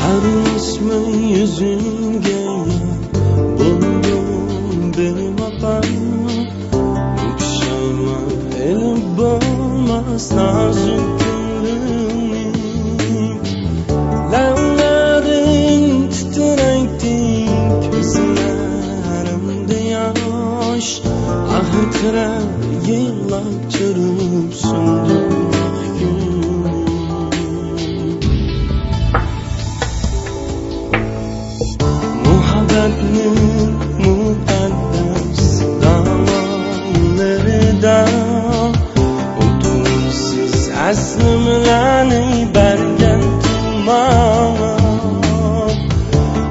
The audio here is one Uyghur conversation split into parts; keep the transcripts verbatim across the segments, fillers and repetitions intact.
قارىشماي يۈزۈڭگە بولدۇم بىماقال. پۇشايمان ئېلىپ بولماس نازۇك كۆڭلۈمنى. لەۋلىرىڭ تىترەيتتى، كۆزلىرىمدە ياش. ئاھ، تىترەپ يىغلاپ تۇرۇپ سۇندۇم ئاق كۈن. مۇھەببەتنىڭ مۇقەددەس داۋانلىرىدا ئوتۇنسىز ئەسلىمىلەرنى بەرگەن تۇماپ.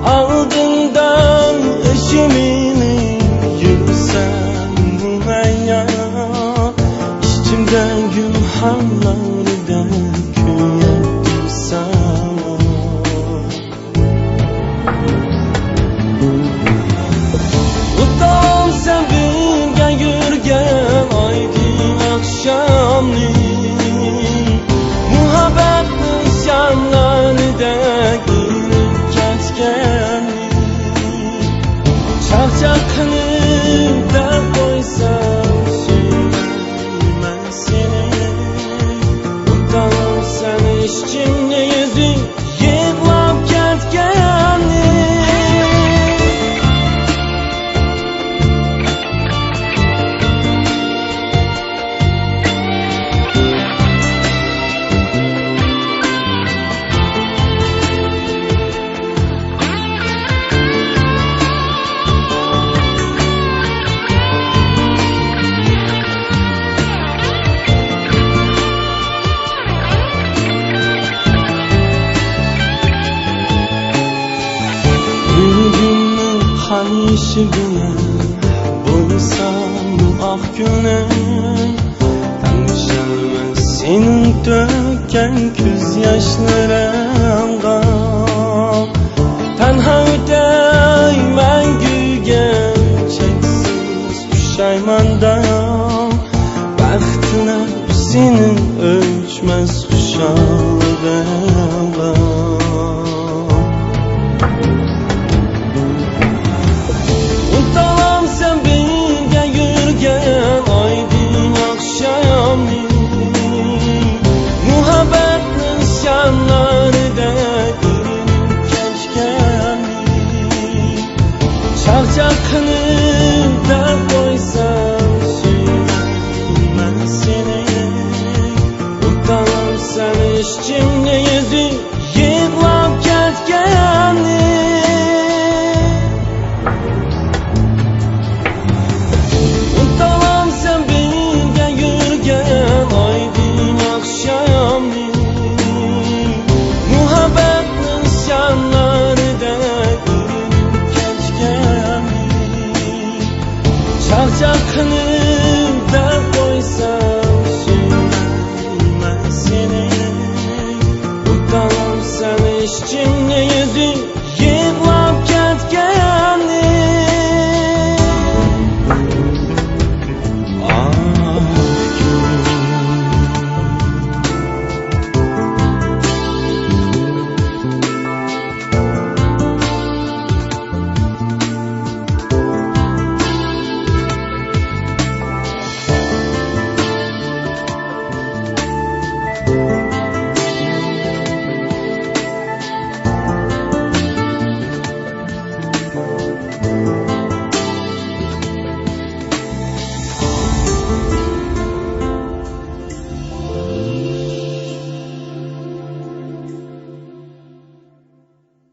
ئالدىڭدا ئىشىمنى يۈرسەم مۇھەييا، ئىچىمدە گۈلخانلاردەك كۆيەتتىم ساڭا. ئۇنتۇمسەن بىرگە يۈرگەن ئايدىڭ ئاخشامنى، مۇھەببەتنىڭ شاملىرىدەك ئېرىپ كەتكەننى. چاقچاق قىلىپ دەپ قويسام سۆيمەيمەن سېنى. ئۇنتۇمسەن ئىچىمنى ئۈزۈپ يىغلاپ كەتكەننى. بىر گۈلنىڭ قارىيىشى بىلەن بولساممۇ ئاق كۈنۈم، تەڭشەلمەس سېنىڭ تۆككەن كۆز ياشلىرىڭ.